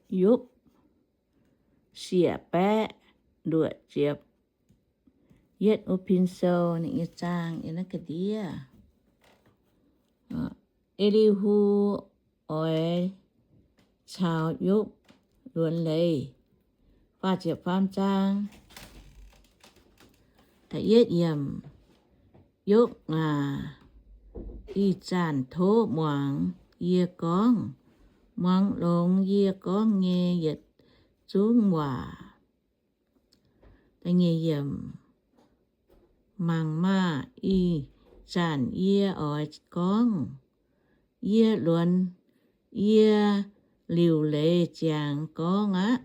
Yopv siec baeqv luoqc ziepc yietv wuov pin sou ninh nyei zaang yiem naaiv ga'ndiev. E^li^hu oix caux Yopv luonx leiz. Faah ziepc faam zaang. Da'yietv yiemc. Yopv aac, ih zanc tov muangx yie gorngv, muangx longx yie gorngv nyei yietc zungv waac. Da'nyeic yiemc. Mangc maah! Ih zanc yie oix gorngv, yie luonx, yie liuc leiz ziangx gorngv aqv.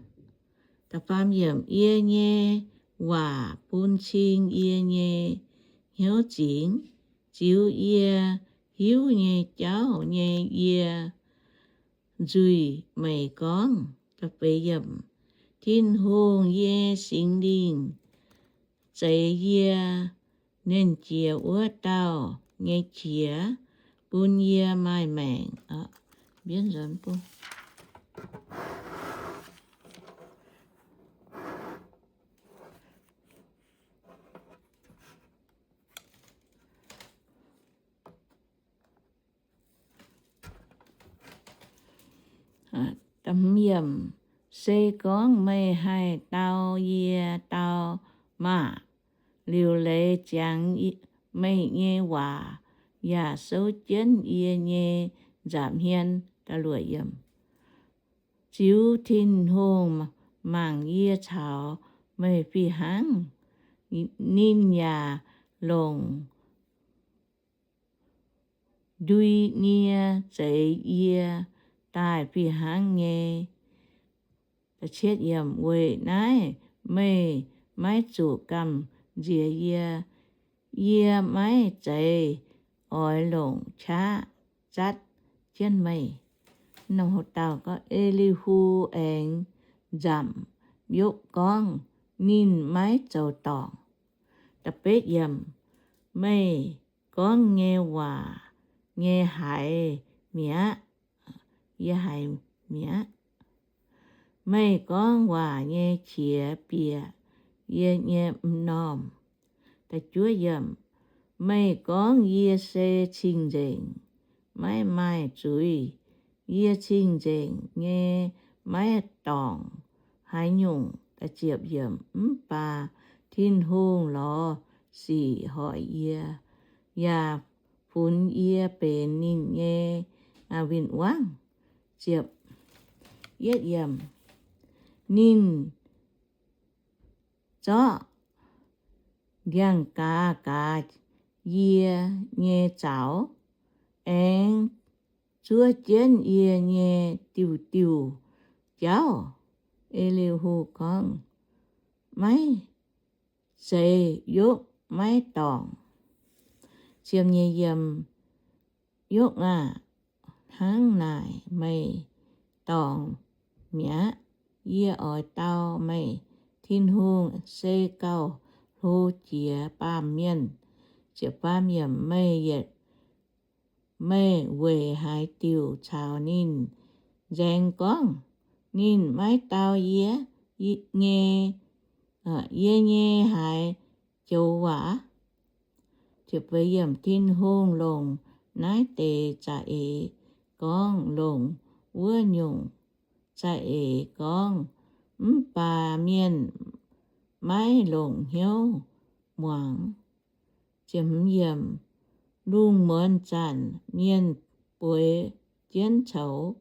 Da'faam yiemc. Yie nyei waac bun cing yie nyei hnyouv zingx, ziux yie hiuv nyei jauv nyei yie nzuih meih gorngv. Da'feix yiemc. Tin-Hungh nyei Singx Lingh zeix yie, Nernh Jiex Wuov Dauh nyei qiex bun yie maaih maengc. Se gorngv meih haih dau yie dau maah! Liuc leiz ziangx meih nyei waac yaac souv jienv yie nyei nza'hmien. Ziux Tin-Hungh mangc yie caux meih fih hnangv. Ninh yaac longc ndui nie zeix yie daaih fih hnangv nyei. Weic naaiv meih maiv zuqc gamh nziex yie. Yie maiv zeiz oix longc qaqv zatv jienv meih. E^li^hu aengx nzamc Yopv gorngv ninh maiv zoux dorngc. Meih gorngv nyei waac nyei haiz mi'aqv. Yie haiz mi'aqv. Meih gorngv waac nyei qiex bieqc yie nyei m'normh. Meih gorngv yie se cing-nzengc, maiv maaih zuiz. Yie cing-nzengc nyei, maiv dorngc haaix nyungc. Mv baac Tin-Hungh lorz sic hoic yie, yaac funx yie benx ninh nyei win-wangv. Ninh zorqv ndiangx-gaaz gaax yie nyei zaux, aengx zuov jienv yie nyei diuh diuh jauv. E^li^hu gorngv, Maiv zeiz, Yopv maiv dorngc. Yopv aah! Hnangv naaic meih dorngc mi'aqv. Yie oix dau meih, Tin-Hungh se gauh hlo jiex baamh mienh. Meih yietc, meih weic haaix diuc caux ninh nzaeng gorngv, Ninh maiv dau yie nyei, yie nyei haaix joux waac? Tin-Hungh longc naaiv deix za'eix gorngv, longc wuov nyungc za'eix gorngv, mv baac mienh maiv longc hnyouv muangx. Lungh muonz zanc mienh bueix jienv coux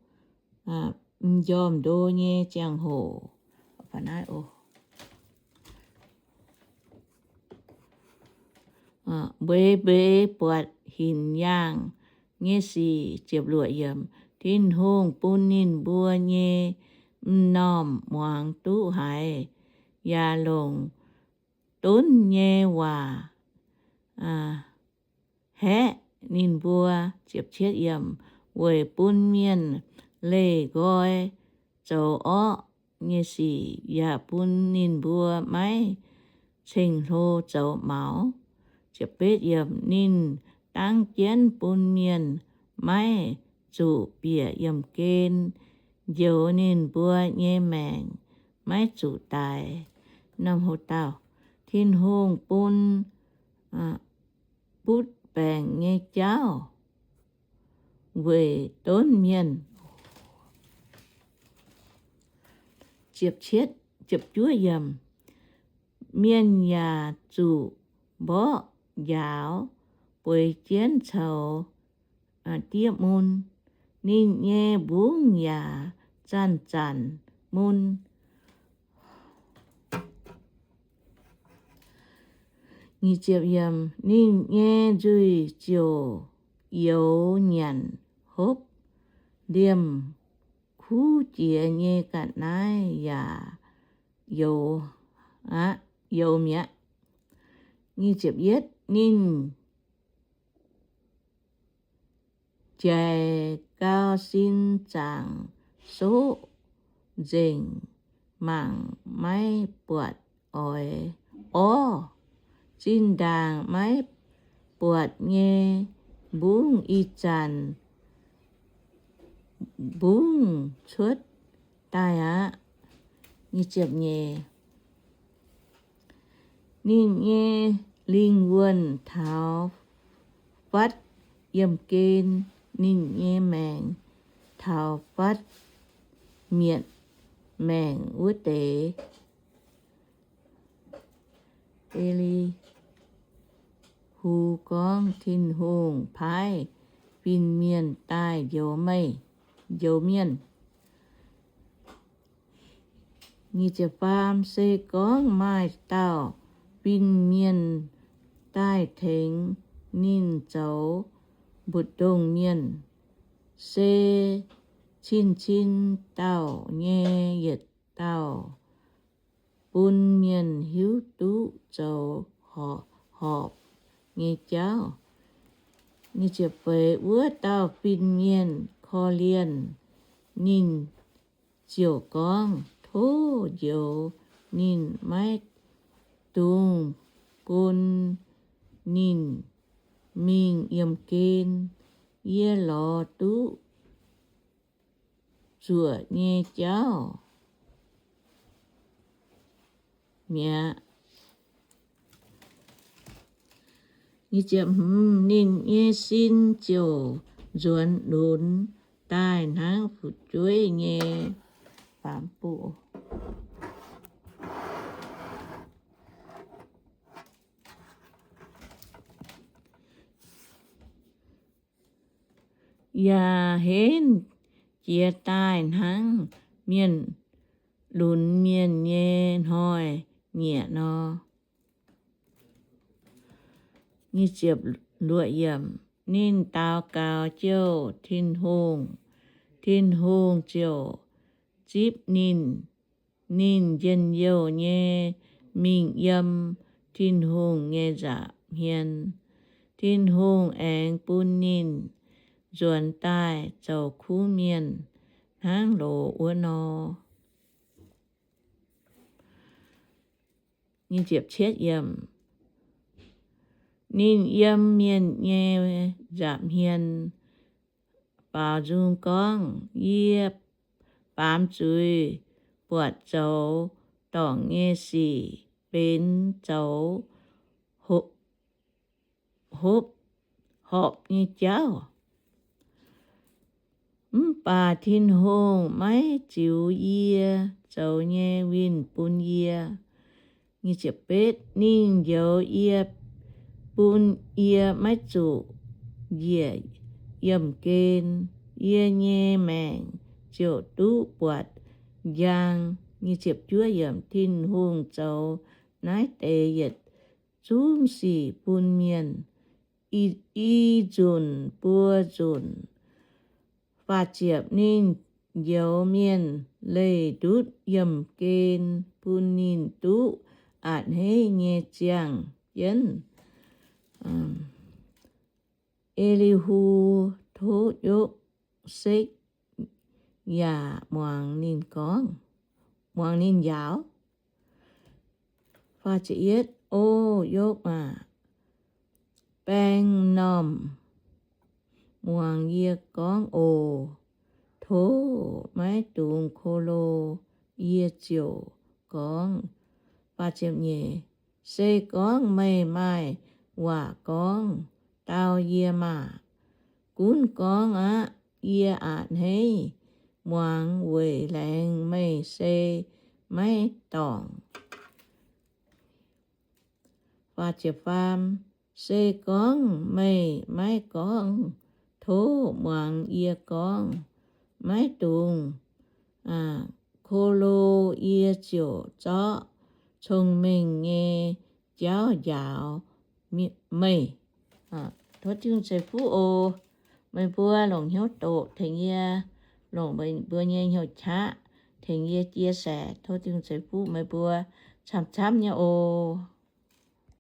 m'njormh ndo nyei ziangh hoc, mbeix mbeix buatc hinc yaangh nyei sic. Tin-Hungh bun ninh mbuo nyei m'normh muangx duqv haiz, yaac longc dunv nyei waac haeqv ninh mbuo, weic bun mienh leih nqoi zoux orqv nyei sic, yaac bun ninh mbuo maiv ceng-hlo zoux maux. Ninh dangv jienv bun mienh maiv zuqc bieqc yiemh gen njoux ninh mbuo nyei maengc maiv zuqc daix. Norm hoc dauh, Tin-Hungh bun butv baengc nyei jauv weic donv mienh. Mienh yaac zuqc mborqv njaaux bueix jienv coux diev mun. Ninh nyei mbungv yaac zanc-zanc mun. Ninh nyei nzuih ziouc youz nyanc hopv, liemh kuv jiex nyei ga'naaiv yaac youz aqv, youz mi'aqv. Ninh jaic gau sin zaangc soqv nzengc, mangc maiv buatc oix orv. Zinh ndaangc maiv buatc nyei mbungv ih zanc mbungv cuotv daaih aqv. Ninh nyei lingh wuonh taux fatv yiemh gen, ninh nyei maengc taux fatv mietc maengc wuov deix. E^li^hu gorngv, Tin-Hungh paaiv fin-mienh daaih njoux meih, njoux mienh. Faam se gorngv maaih dauh fin-mienh daaih tengx ninh zoux mbu'ndongx mienh, se cin-cin dauh nyei yietc dauh, bun mienh hiuv duqv zoux horpc nyei jauv. Wuov dauh fin-mienh korv-lienh ninh ziouc gorngv, Tov njoux ninh maiv dungx bun ninh mingh yiemh gen. Yie lorz duqv zuoqc nyei jauv mi'aqv. Ninh nyei sin ziouc nzuonx lunx daaih hnangv fu'jueiv nyei. Yaac henv jiez daaih hnangv mienh lunx mienh nyei hnoi-nyieqc nor. Ninh daux gaux jouh Tin-Hungh, Tin-Hungh ziouc zipv ninh. Ninh njien-youh nyei mingh yiem Tin-Hungh nyei nza'hmien. Tin-Hungh aengx bun ninh nzuonx daaih zoux kuv mienh hnangv loz wuov nor. Ninh yiem mienh nyei nza'hmien baaux nzung gorngv, Yie baamz zuiz buatc zoux dorngc nyei sic benx zoux hopv, horpc nyei jauv. Mv baac Tin-Hungh maiv ziux yie zoux nyei winh bun yie. Ninh njoux yie, bun yie maiv zuqc njiec yiemh gen. Yie nyei maengc ziouc duqv buatc njang. Tin-Hungh zoux naaiv deix yietc zungv sic bun mienh, i, i nzunc buo nzunc. Faah ziepc, ninh njoux mienh leih ndutv yiemh gen bun ninh duqv a'hneiv nyei ziangh jienv. E^li^hu tov Yopv sekv yaac muangx ninh gorngv, muangx ninh njaaux. O Yopv aah! Baeng m'normh muangx yie gorngv oc. Tov maiv dungx ko lo, yie ziouc gorngv. Se gorngv meih maaih waac gorngv, dau yie maah! Gunv gorngv aqv. Yie a'hneiv muangx weic laengz meih se maiv dorngc. Se gorngv meih maiv gorngv, tov muangx yie gorngv. Maiv dungx ko lo, yie ziouc zorqv cong-mengh nyei jauv njaaux meih. Tov Tin-Hungh ceix fuqv oc. Meih mbuo longc hnyouv doqc tengx yie, longc meih mbuo nyei hnyouv qaqv tengx yie chia sẻ. Tov Tin-Hungh ceix fuqv meih mbuo camv-camv nyei oc.